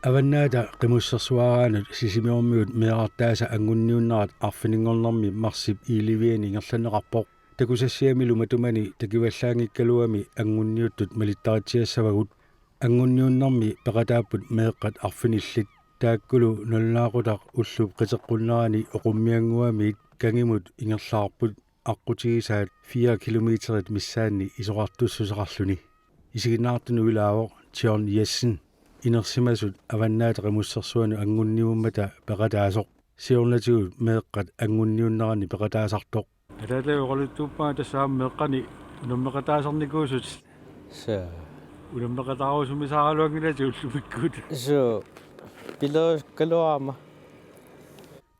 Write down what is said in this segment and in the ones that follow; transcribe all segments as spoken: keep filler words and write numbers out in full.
Avannaata Qimussersuaraanut Sisimiormiut meerartaasa angunniunnerat arfininngornermi marsip elleve-ani ingerlanneqarpoq. Takusassiamilu matumani takivallaanngikkaluami angunniuttut malittaritsiassavagut. Angunniunnermi peqataapput meeqqat arfinillit. Taakkulu nalunaaqutaq ullup qiteqqunnerani oqummiannguamiit kangimut ingerlaarput aqqutigisaat fire kilometerit missaanni isorartussuseqarluni. Isiginnaartunut ilaavoq John Jessen. Inersimasut Avannaata Qimussersuanut angunniummata peqataasoq. Siornatigut meeqqat angunniunneranni peqataasartoq. Ataataga oqaluttuuppaa tassa aamma meeqqani unammeqataasarnikuusut. Suu. Unammeqataarusumisaaraluanngilatit ullumikkut. Suu. Pilerusukkaluarama.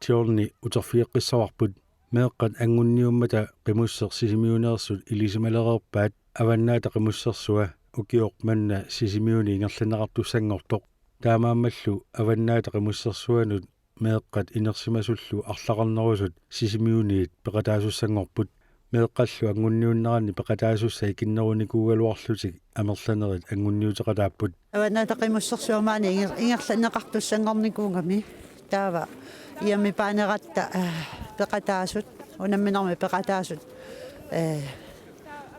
Tiorni uterfigeqqissavarput. Meeqqat angunniummata Qimusseq Sisimiuneersut ilisimalereerpaat Avannaata Qimussersua ukioq manna Sisimiuni ingerlanneqartussanngortoq. Taamaammallu Avannaata Qimussersuanut meeqqat inersimasullu arlaqarnerusut Sisimiuniit peqataasussanngorput. Meeqqallu angunniunneranni peqataasussat ikinnerunikuugaluarlutik amerlanerit angunniuteqataapput. Avannaata Qimussersuaq maani inger-, ingerlanneqartussanngornikuugami. Taava iami paaneratta, eh, peqataasut, unamminermi peqataasut, eh,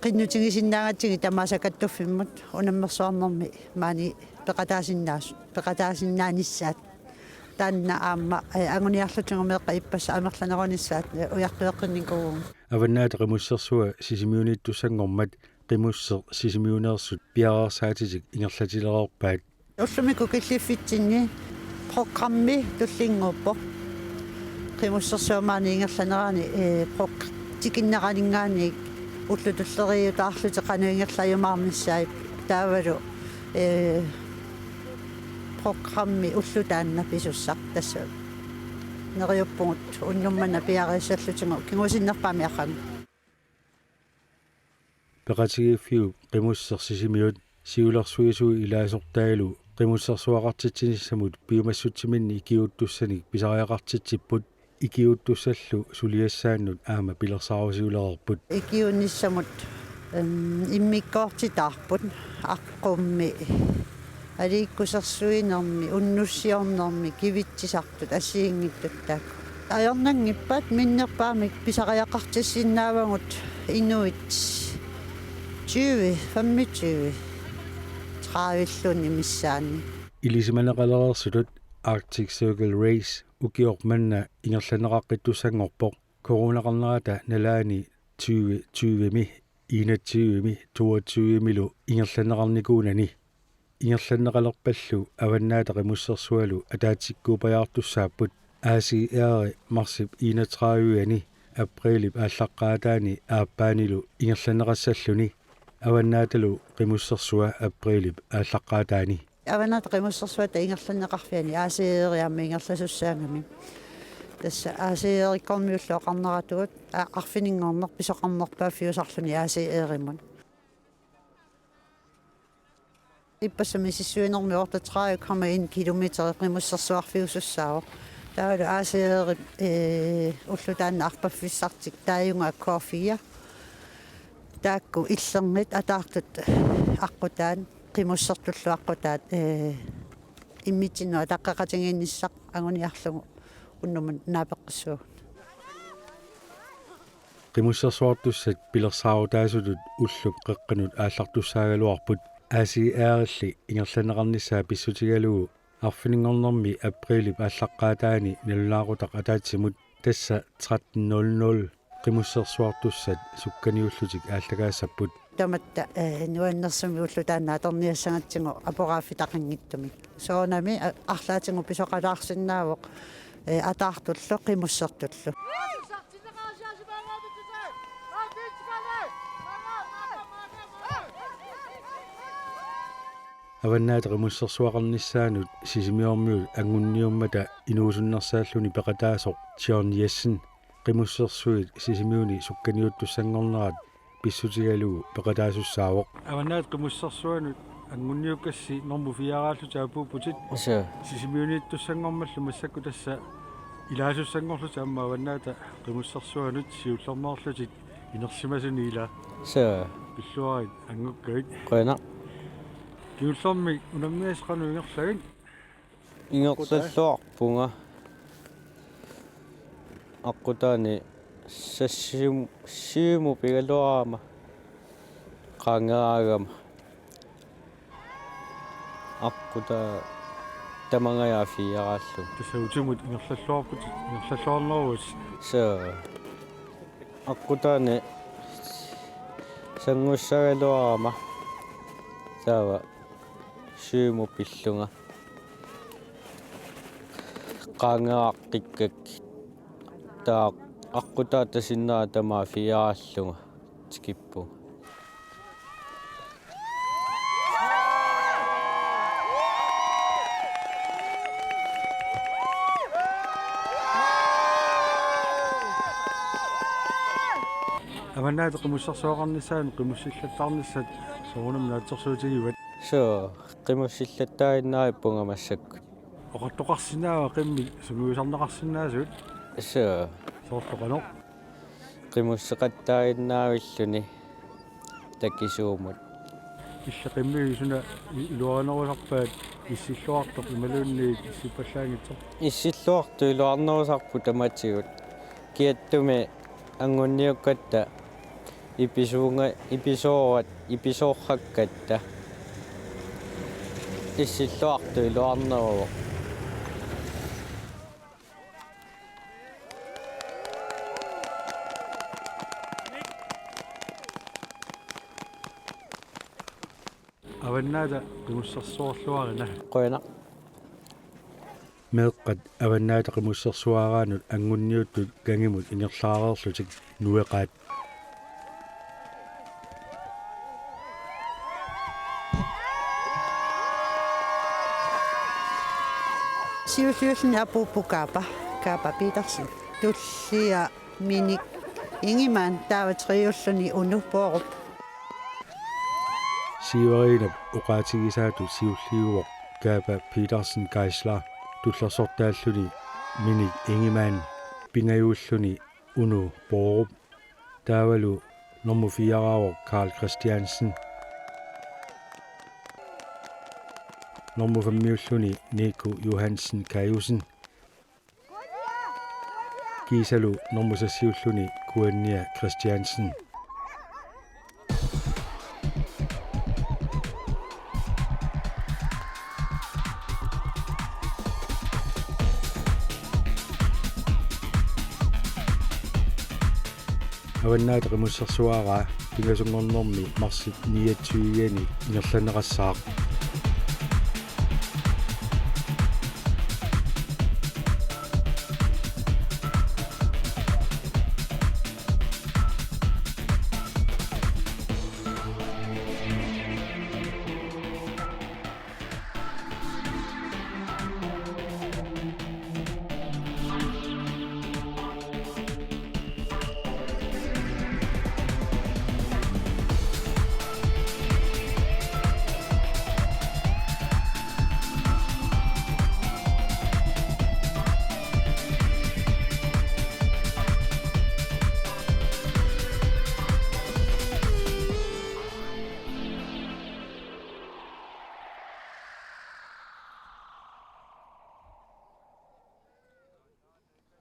qinnutigisinnaagatsigu tamaasa kattuffimmut unammersuarnermi maani peqataasinnaas-, peqataasinnaanissaat. Taanna aamma, eh, anguniarlutigu meeqqat ippassaq amerlanerunissaat, eh, ujartueqqinnikuuvugut. Avannaata Qimussersua Sisimiuniittussanngormat Qimusseq Sisimiuneersut piareersaatitik ingerlatilereerpaat. Ullumikkut killiffitsinni programmi tullinnguuppoq. Qimussersuaq maani ingerlanerani, eh, prog-, tikinneraninngaanniit ullut tulleriiaarlutik qanoq ingerlajumaarnissaat taavalu, eh, programmi ulloq taanna pisussaq tassa neriuppugut unnuk manna piareersallutigu kingusinnerpaamik aqagu. Peqatigiiffiup Qimusseq Sisimiut siulersuisui ilaasortaalu qimussersuaqartitsinissamut piumassutsiminnik ikiuuttussanik pisariaqartitsipput. Ikiuuttussallu suliassaannut aamma pilersaarusiulereerput. Ikiuunissamut, em, immikkoortitaarput aqqummi, aliikkusersuinermi, unnussiornermi, kivitsisartut assigiinngitsut taakku. Ajornanngippat minnerpaamik pisariaqartissinnaavagut inuit tyve, femogtyve, tredive-lluunniit missaanni. Ilisimaneqalereersutut Arctic Circle Race ukioq manna ingerlanneqaqqittussanngorpoq. Coronaqarnerata nalaani tyve tyve-mi, enogtyve-mi, toogtyve-milu ingerlanneqarnikuunani. Ingerlanneqalerpallu Avannaata Qimussersualu ataatsikkuupajaartussaapput. A C R marsip enogtredive-ani aprilip aallaqqaataani aappaanilu ingerlanneqassalluni. Avannaatalu Qimussersua aprilip aallaqqaataani. Avannaata Qimussersuata ingerlanneqarfiani A C R aamma ingerlasussaagami. Tassa A C R-ikkormiullu oqarneratuut, a-, arfininngorneq pisoqarnerpaaffiusarluni A C R-imut. Ippassaq misissuinermi otteogtredive komma en kilometer qimussersuarfiusussaavoq. Taavalu A C R-ip, ee, ulloq taanna arpaffissartik taajunga K fire. Taakku illernit ataartut aqqutaat, qimussertullu aqqutaat, ee, immitsinnut ataqqeqatigiinnissaq anguniarlugu unnummut naapeqqissuugut. Qimussersuartussat pilersaarutaasutut ullup qeqqanut aallartussaagaluarput. A C R-illi ingerlanneqarnissaa pissutigalugu arfininngornermi aprilip aallaqqaataani nalunaaqutaq ataatsimut, tassa tretten nul nul, qimussersuartussat sukkaniullutik aallakaassapput. Tamatta, eh, nuannersumik ulloq taanna atorniassagatsigu aporaaffitaqanngitsumik. Soorunami, a-, arlaatigut pisoqalaarsinnaavoq, eh, ataartullu qimussertullu. Avannaata Qimussersuaqarnissaanut Sisimiormiut angunniummata inuusunnersaalluni peqataasoq John Jessen qimussersuit Sisimiuni sukkaniuttussanngornerat pissutigalugu peqataasussaavoq. Avannaata Qimussersuanut angunniukkassi normu fire-raallutit apuupputit. Suu. Sisimiuniittussanngormallu massakkut tassa ilaasussanngorlutit aamma Avannaata Qimussersuanut siullermeerlutit inersimasuni ilaa. Suu. Pilluarit angukkavit. Qujanaq. Kingullermik unammigassat qanoq ingerlagit? Ingerlalluarpunga. Aqqutaani sassium-, siumut pigaluarama qaangeraagama. Aqqutaa tamangajaaffiaraallunga. Tassa utimut ingerlalluarput, ingerlalluarneruvutit. Soo. Aqqutaani sanngussagaluarama. Taava siumut pillunga. Qaangeraqqikkakku. Taava aqqutaa tasinnera tamaat fiaraallunga tikippunga. Avannaata Qimussersuaqarnissaanut qimussillattaarnissat soorunami naatsorsuutigivat? Soo, qimussillattaaginnarpunga massakkut. Oqartoqarsinnaava qimmit sungiusarneqarsinnaasut? Soo. Soorlu qanoq? Qimusseqattaaginnavilluni takisuumut. Illit qimmit suna i-, iluarinerusarpat issilluartoq imaluunniit issippallaanngitsoq? Issilluartoq iluarinerusarpoq tamatigut. Kiattumi anguniukkatta ipisuunga-, ipisoorat, ipisoorrakkatta. Issilluartoq iluarneruvoq. Avannaata Qimussersuarluarina. Qujanaq. Meeqqat Avannaata Qimussersuaraanut anguniuttut gangimut ingerlaareerlutik nueqaat. Siulliulluni apuupput Kaapa, Kaapa Petersen. Tullia Minik Ingemann, taava triulluni Uno Borup. Siuariinap oqaatigisaatut siulliuvoq Kaapa Petersen Geisler, tullersortaalluni Minik Ingemann, pingajuulluni Uno Borup, taavalu normu fireavoq Karl Christiansen, normu femmiulluni Nico Johansen Kajusen, kiisalu normu seksiulluni Kuannia Christiansen. Avannaata Qimussersuaraa pingasunngornermi marsip niogtyve-ani ingerlanneqassaaq.